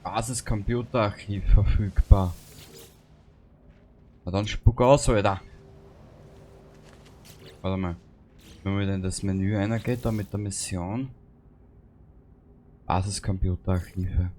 Basis-Computerarchiv verfügbar. Na dann spuck aus, Alter. Warte mal. Wenn man wieder in das Menü reingeht, da mit der Mission. Basis-Computerarchive.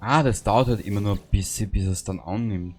Ah, das dauert halt immer nur ein bisschen, bis es dann annimmt.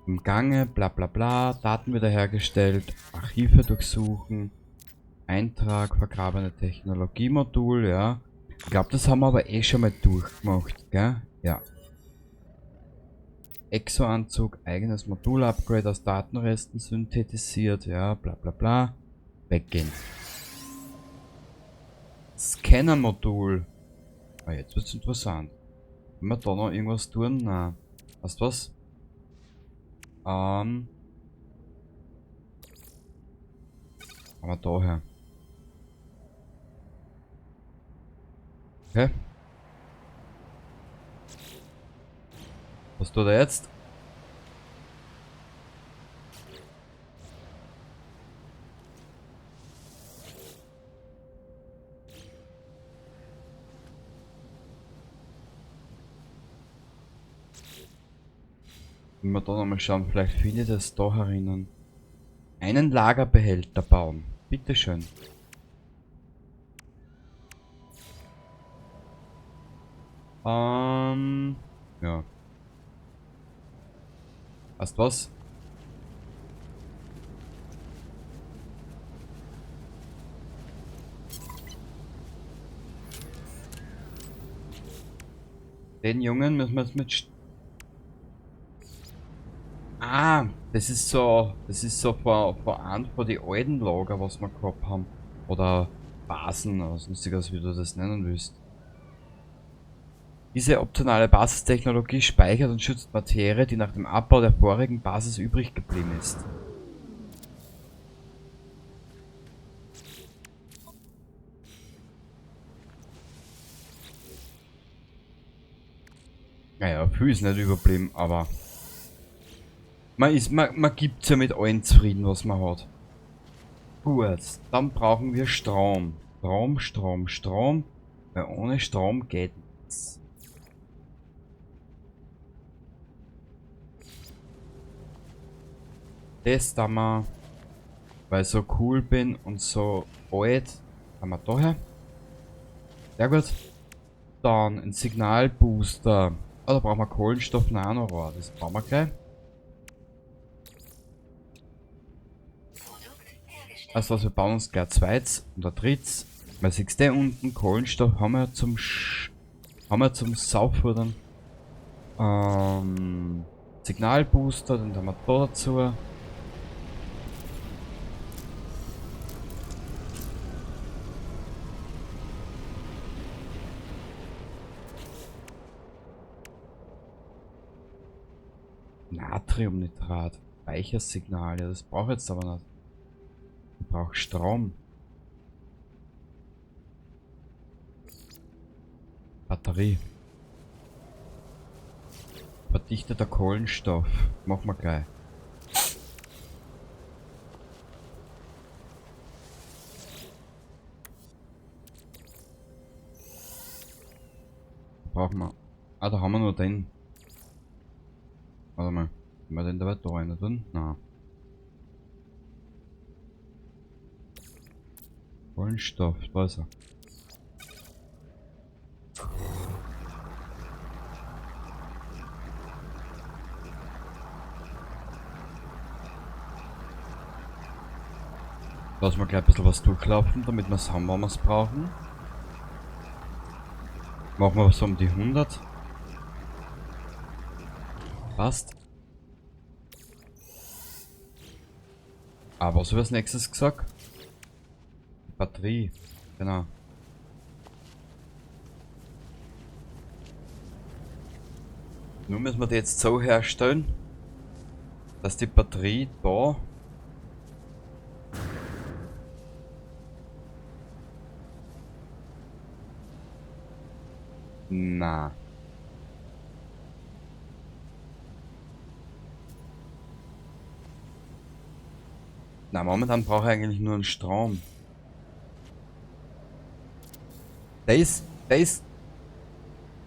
Im Gange, bla bla bla, Daten wiederhergestellt, Archive durchsuchen, Eintrag, vergrabene Technologiemodul, ja. Ich glaub, das haben wir aber eh schon mal durchgemacht, gell? Ja. Exo-Anzug, eigenes Modul-Upgrade aus Datenresten synthetisiert, ja, bla bla bla. Weggehen. Scanner-Modul. Ah, jetzt wird's interessant. Können wir da noch irgendwas tun? Nein. Weißt du was? Aber daher. Okay. Was tut er jetzt? Wenn wir da nochmal schauen, vielleicht finde ich das da herinnen. Einen Lagerbehälter bauen. Bitteschön. Ja. Weißt du was? Den Jungen müssen wir jetzt mit Ah, das ist so, das ist so vor an, vor die alten Lager, was wir gehabt haben. Oder Basen, oder sonstiges, wie du das nennen willst. Diese optionale Basistechnologie speichert und schützt Materie, die nach dem Abbau der vorigen Basis übrig geblieben ist. Naja, viel ist nicht überblieben, aber man gibt's ja mit allen zufrieden, was man hat. Gut, dann brauchen wir Strom. Strom, Strom, Strom. Weil ohne Strom geht nichts. Das da mal, weil ich so cool bin und so alt, haben wir da her. Sehr gut. Dann ein Signalbooster. Ah, da brauchen wir Kohlenstoff-Nanorohr. Das brauchen wir gleich. Also wir bauen uns gleich ein zweites und ein drittes. Weil siehst du unten, Kohlenstoff haben wir zum Sch-, haben wir zum Sauffuttern. Signalbooster, den haben wir da dazu. Natriumnitrat, Speichersignal, ja, das brauche ich jetzt aber nicht. Ich brauche Strom. Batterie. Verdichteter Kohlenstoff. Machen wir gleich. Brauchen wir. Ah, da haben wir nur den. Warte mal. Haben wir den dabei da rein tun? Nein. Kohlenstoff, da ist er. Lassen wir gleich ein bisschen was durchlaufen, damit wir es haben, wenn wir es brauchen. Machen wir so um die 100. Passt. Ah, was hab ich als nächstes gesagt? Batterie, genau. Nun müssen wir die jetzt so herstellen, dass die Batterie da Na. Na, momentan brauche ich eigentlich nur einen Strom. Das, das,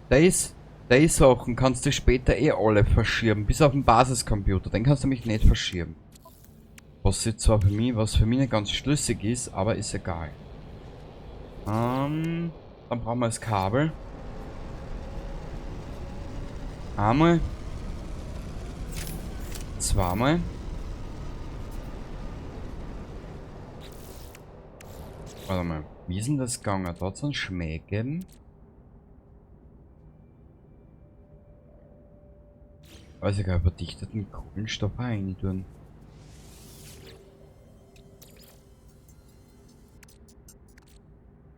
das, die Sachen kannst du später eh alle verschieben, bis auf den Basiscomputer, den kannst du nämlich nicht verschieben. Was jetzt zwar für mich, was für mich nicht ganz schlüssig ist, aber ist egal. Dann brauchen wir das Kabel. Einmal. Zweimal. Warte mal, wie ist denn das gegangen? Da hat es einen Schmäh gegeben. Weiß ich gar nicht, verdichteten Kohlenstoff rein tun.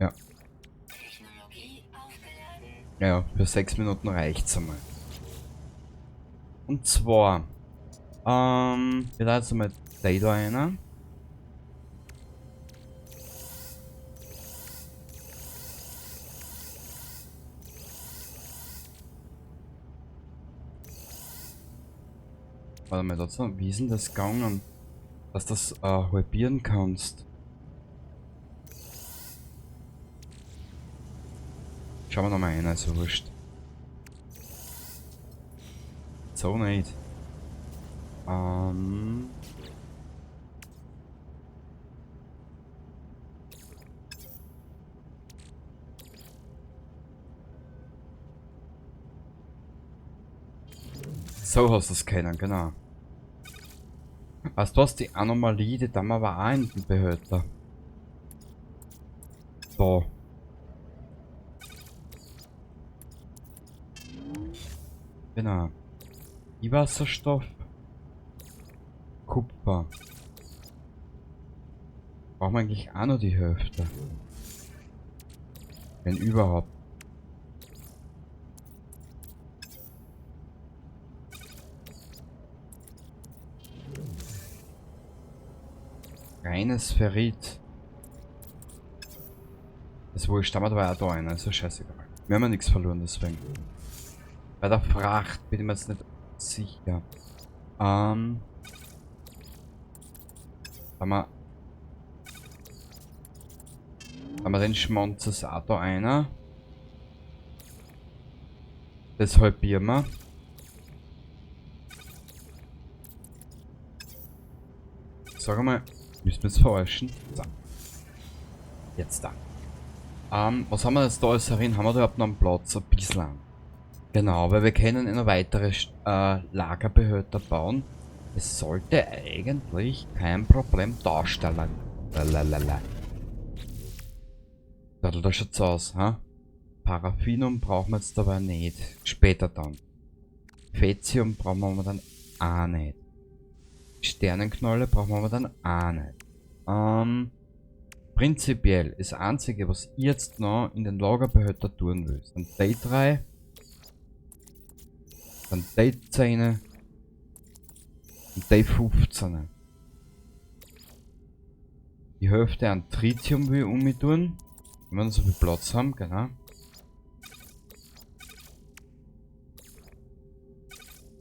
Ja. Ja, für 6 Minuten reicht's einmal. Und zwar, wir da jetzt einmal da einer. Warte mal, dazu, wie ist denn das gegangen, dass du das halbieren kannst? Schauen wir nochmal ein, also wurscht. So nicht. So hast du es kennen, genau. Weißt du was, die Anomalie, die da war auch in den Behälter. Da. Genau. Wasserstoff. Kupfer. Brauchen wir eigentlich auch noch die Hälfte. Wenn überhaupt. Reines Ferrit. Das wohl stammt aber auch da ein, also scheißegal. Wir haben ja nichts verloren, deswegen. Bei der Fracht bin ich mir jetzt nicht sicher. Haben wir den Schmonzes auch da einer. Das halbieren wir. Sag mal, müssen wir jetzt verarschen? So. Jetzt da. Was haben wir jetzt da alles herin? Haben wir da überhaupt noch einen Platz? Ein bisschen. Genau, weil wir können noch weitere Lagerbehälter bauen. Es sollte eigentlich kein Problem darstellen. Lalalala. Da schaut's aus, ha? Paraffinum brauchen wir jetzt dabei nicht. Später dann. Fetium brauchen wir dann auch nicht. Sternenknolle brauchen wir dann auch nicht. Prinzipiell das Einzige, was ich jetzt noch in den Lagerbehälter tun will, sind die 3, dann die 10 und die 15. Die Hälfte an Tritium will ich um tun, wenn wir noch so viel Platz haben, genau.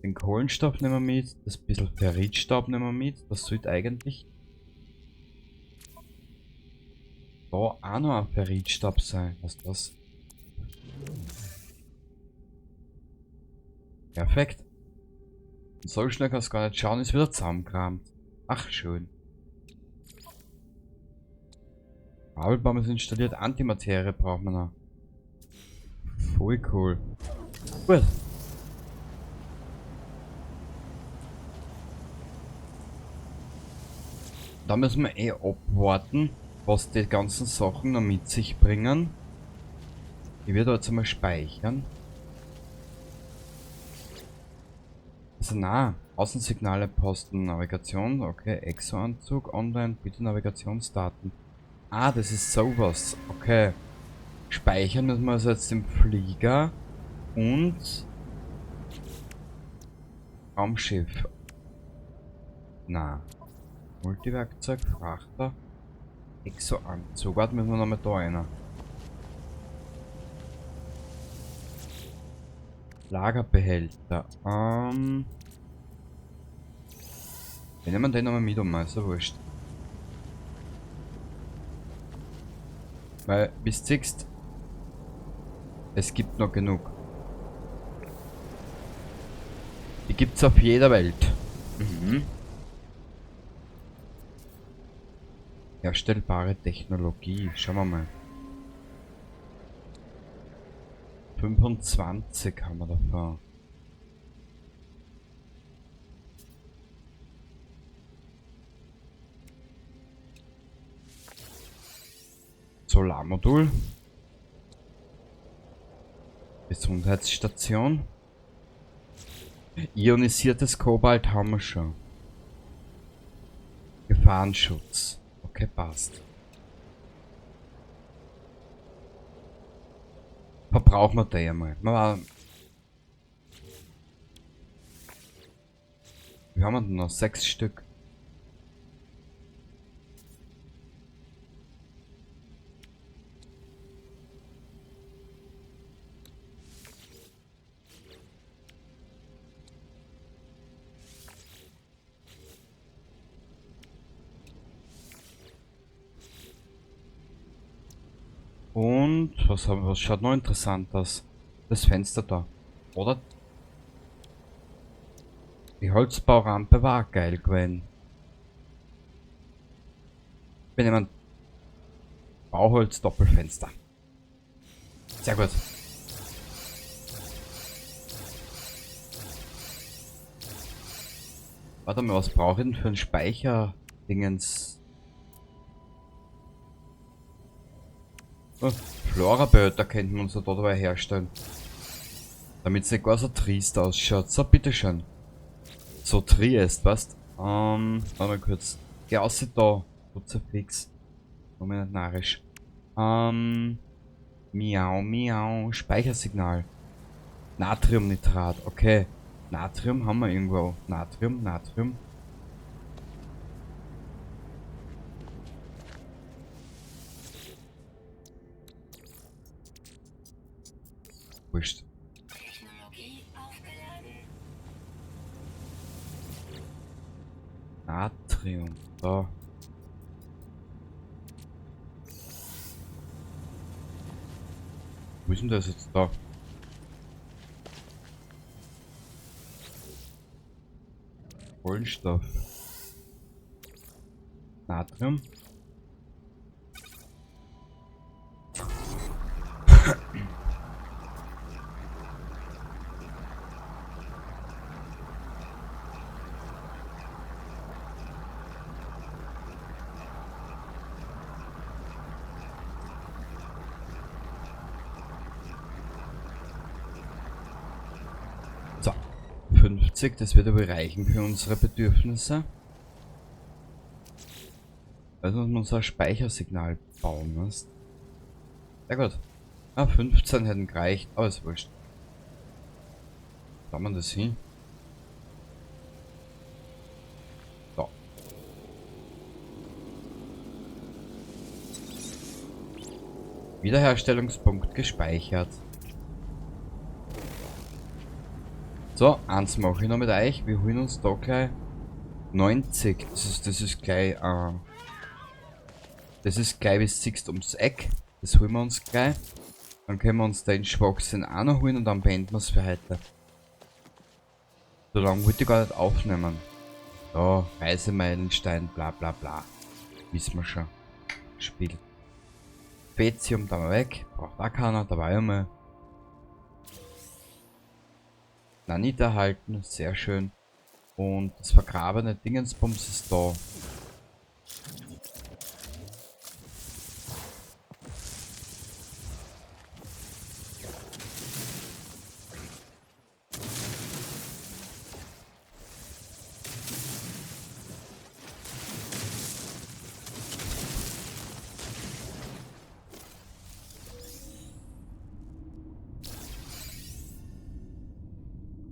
Den Kohlenstoff nehmen wir mit, das bisschen Ferritstaub nehmen wir mit, das sollte eigentlich da auch noch ein Ferritstab sein. Was ist das? Perfekt. Und so schnell kannst du gar nicht schauen, ist wieder zusammengekramt. Ach, schön. Kabelbaum ist installiert, Antimaterie braucht man noch. Voll cool. Gut. Da müssen wir eh abwarten, was die ganzen Sachen noch mit sich bringen. Ich werde jetzt einmal speichern. Also na, Außensignale, Posten, Navigation, okay, Exo-Anzug, online, bitte Navigationsdaten. Ah, das ist sowas, okay. Speichern müssen wir also jetzt im Flieger und Raumschiff. Na. Multiwerkzeug, Frachter, Exo-Anzug. Warte, müssen wir nochmal da rein. Lagerbehälter. Wir nehmen den nochmal mit um, ist ja wurscht. Weil, bis siehst, Es gibt noch genug. Die gibt's auf jeder Welt. Mhm. Herstellbare Technologie. Schauen wir mal. 25 haben wir davon. Solarmodul. Gesundheitsstation. Ionisiertes Kobalt haben wir schon. Gefahrenschutz. Okay, passt. Verbrauchen wir da ja mal. Wie haben wir denn noch? 6 Stück. Und was haben wir, was schaut noch interessant aus? Das Fenster da, oder? Die Holzbaurampe war geil gewesen. Wir nehmen Bauholz-Doppelfenster. Sehr gut. Warte mal, was brauche ich denn für ein Speicherdingens? Oh, Flora-Behälter könnten wir uns da dabei herstellen. Damit es nicht gar so trist ausschaut. So, bitteschön. So triest, weißt? Warte mal kurz. Geh aussieht da. Kruzifix. Nur nicht narrisch. Miau, miau. Speichersignal. Natriumnitrat. Okay. Natrium haben wir irgendwo. Natrium, Natrium. Wurscht. Technologie aufgeladen. Natrium. Da. Wo ist denn das jetzt da? Kohlenstoff. Natrium. So, 50, das wird aber reichen für unsere Bedürfnisse. Also muss man so ein Speichersignal bauen, was? Sehr gut. Ah, 15 hätten gereicht, aber ist wurscht. Kann man das hin? So. Wiederherstellungspunkt gespeichert. So, eins mache ich noch mit euch. Wir holen uns da gleich 90. Das ist gleich, das ist gleich bis siehst ums Eck. Das holen wir uns gleich. Dann können wir uns den Schwachsinn auch noch holen und dann beenden wir's für heute. So lange wollte ich gar nicht aufnehmen. Da, Reisemeilenstein, bla bla bla. Wissen wir schon. Spiel. Spezium da mal weg. Braucht auch keiner, da war ja mal. Nanit erhalten, sehr schön. Und das vergrabene Dingensbums ist da.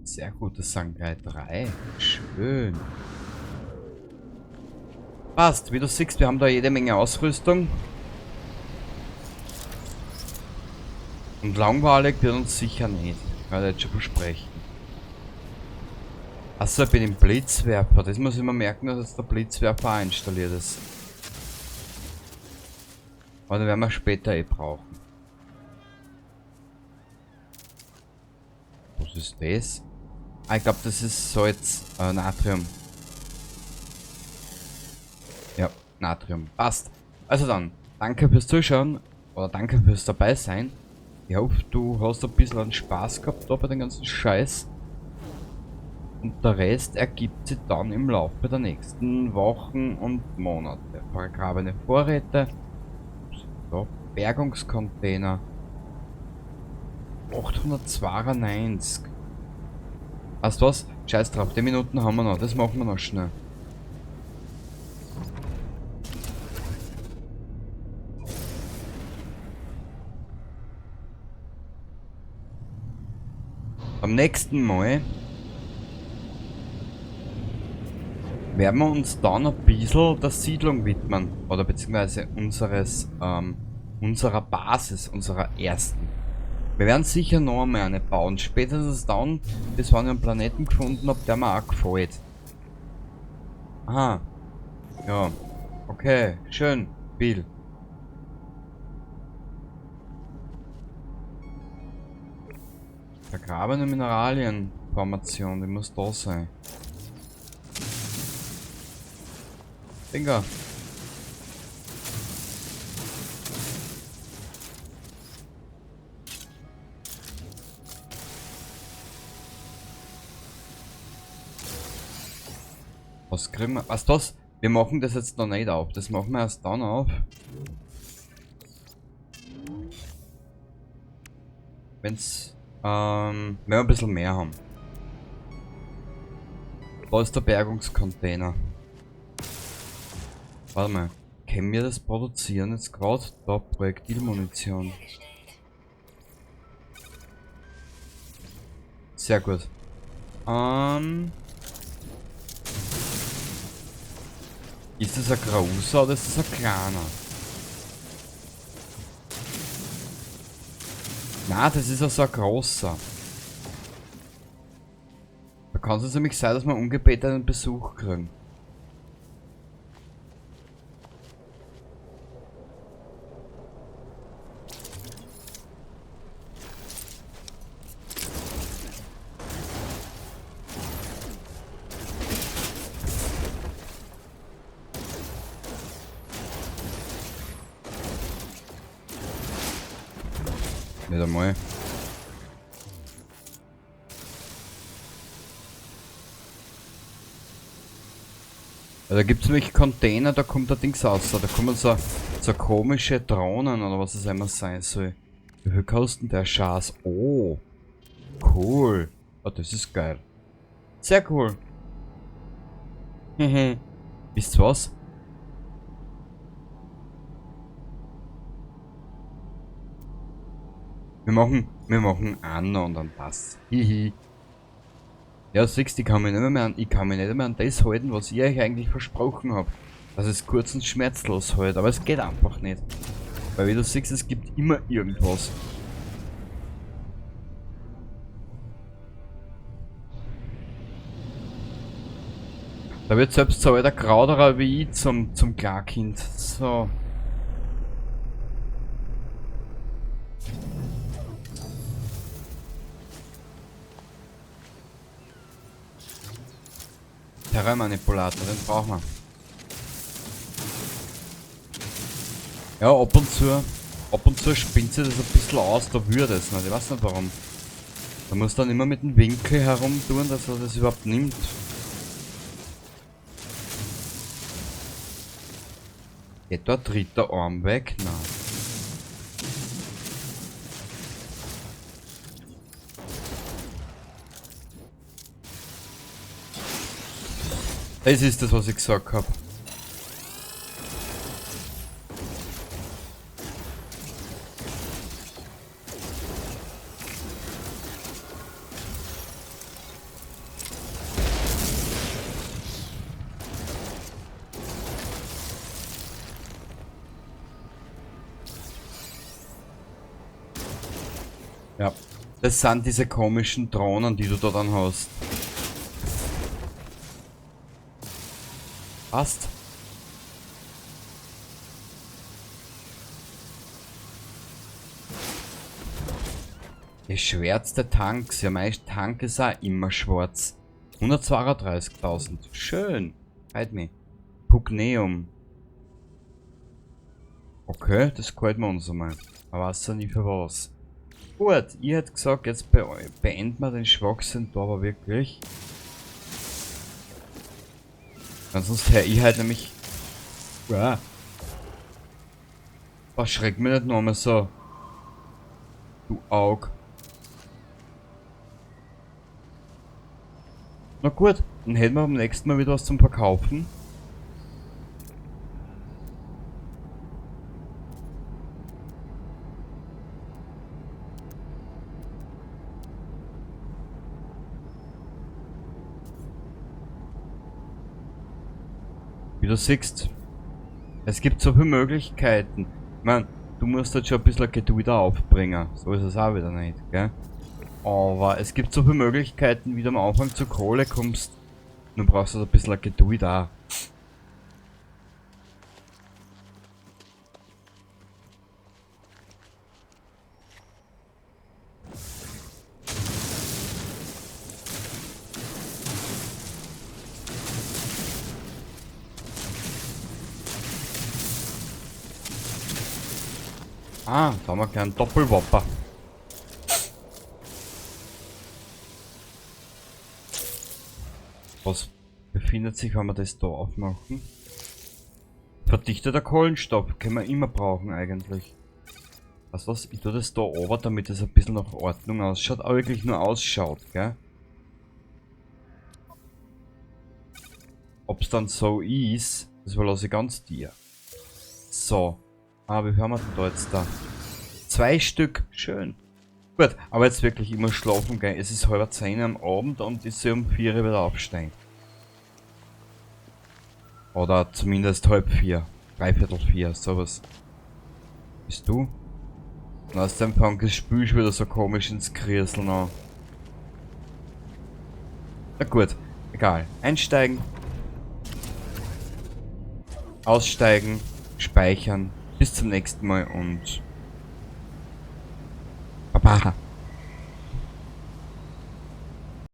Sehr gut, das sind gleich 3. Schön. Passt, wie du siehst, wir haben da jede Menge Ausrüstung. Und langweilig wird uns sicher nicht. Kann ich jetzt schon versprechen. Achso, ich bin im Blitzwerfer. Das muss ich mir merken, dass jetzt der Blitzwerfer auch installiert ist. Aber den werden wir später eh brauchen. ist das? Ah, ich glaube, das ist Salz, Natrium. Ja, Natrium. Passt. Also dann, danke fürs Zuschauen oder danke fürs dabei sein. Ich hoffe, du hast ein bisschen Spaß gehabt da bei dem ganzen Scheiß. Und der Rest ergibt sich dann im Laufe der nächsten Wochen und Monate. Vergrabene Vorräte. So, Bergungscontainer. 892. Weißt du was? Scheiß drauf, die Minuten haben wir noch. Das machen wir noch schnell. Beim nächsten Mal werden wir uns dann ein bisschen der Siedlung widmen. Oder beziehungsweise unserer Basis, unserer ersten. Wir werden sicher noch einmal eine bauen. Spätestens dann, bis wenn ich einen Planeten gefunden hab, der mir auch gefällt. Aha. Ja. Okay. Schön. Bill. Vergrabene Mineralienformation, die muss da sein. Bingo. Was kriegen wir? Was das? Wir machen das jetzt noch nicht auf. Das machen wir erst dann auf. Wenn's, wenn wir ein bisschen mehr haben. Da ist der Bergungscontainer. Warte mal. Können wir das produzieren jetzt gerade? Da, Projektilmunition. Sehr gut. Ist das ein großer oder ist das ein kleiner? Na, das ist ja so ein großer. Da kann es nämlich sein, dass wir ungebetenen Besuch kriegen. Nicht einmal. Ja, da gibt's nämlich Container, da kommt der Dings raus. Da kommen so komische Drohnen oder was es immer sein soll. Wie viel kostet denn der Schatz? Oh, cool. Oh, das ist geil. Sehr cool. Hehe. Wisst ihr was? Wir machen einen und dann passt. Hihi. Ja, siehst du, ich kann mich nicht mehr an, ich kann mich nicht mehr an das halten, was ich euch eigentlich versprochen hab. Dass es kurz und schmerzlos halt, aber es geht einfach nicht. Weil wie du siehst, es gibt immer irgendwas. Da wird selbst so ein alter Krauderer wie ich zum Klarkind. So. Terrain-Manipulator, den brauchen wir. Ja, ab und zu spinnt sich das ein bisschen aus, da würde es nicht. Ich weiß nicht warum. Da muss dann immer mit dem Winkel herumtun, dass er das überhaupt nimmt. Geht da ein dritter Arm weg? Nein. Das ist das, was ich gesagt hab. Ja, das sind diese komischen Drohnen, die du da dann hast. Passt. Geschwärzte Tanks. Ja, mein Tank ist auch immer schwarz. 132.000. Schön. Freut mich. Pugneum. Okay, das gefällt mir uns einmal. Aber weiß ja nicht für was. Gut, ich hätte gesagt, jetzt beenden wir den Schwachsinn da aber wirklich. Ansonsten hör ich halt nämlich... Ja. Was schreckt mich nicht nochmal so? Du Aug. Na gut, dann hätten wir beim nächsten Mal wieder was zum Verkaufen. Wie du siehst, es gibt so viele Möglichkeiten. Ich mein, du musst halt schon ein bisschen Geduld aufbringen. So ist es auch wieder nicht, gell? Aber es gibt so viele Möglichkeiten, wie du am Anfang zur Kohle kommst. Du brauchst halt ein bisschen Geduld auch. Ah, da haben wir gleich einen Doppelwopper. Was befindet sich, wenn wir das da aufmachen? Verdichteter Kohlenstoff können wir immer brauchen eigentlich. Weißt du was? Ich tue das da oben, damit es ein bisschen nach Ordnung ausschaut, aber wirklich nur ausschaut, gell? Ob's dann so ist, das überlasse ich ganz dir. So. Ah, wie viel haben wir denn da jetzt da? 2 Stück. Schön. Gut, aber jetzt wirklich immer schlafen gehen. Es ist 9:30 am Abend und ich soll um 4 Uhr wieder aufstehen. Oder zumindest 3:30. 3:45, sowas. Bist du? Und aus dem fängt das Spiel schon wieder so komisch ins Kriseln an. Na gut, egal. Einsteigen. Aussteigen. Speichern. Bis zum nächsten Mal und Baba.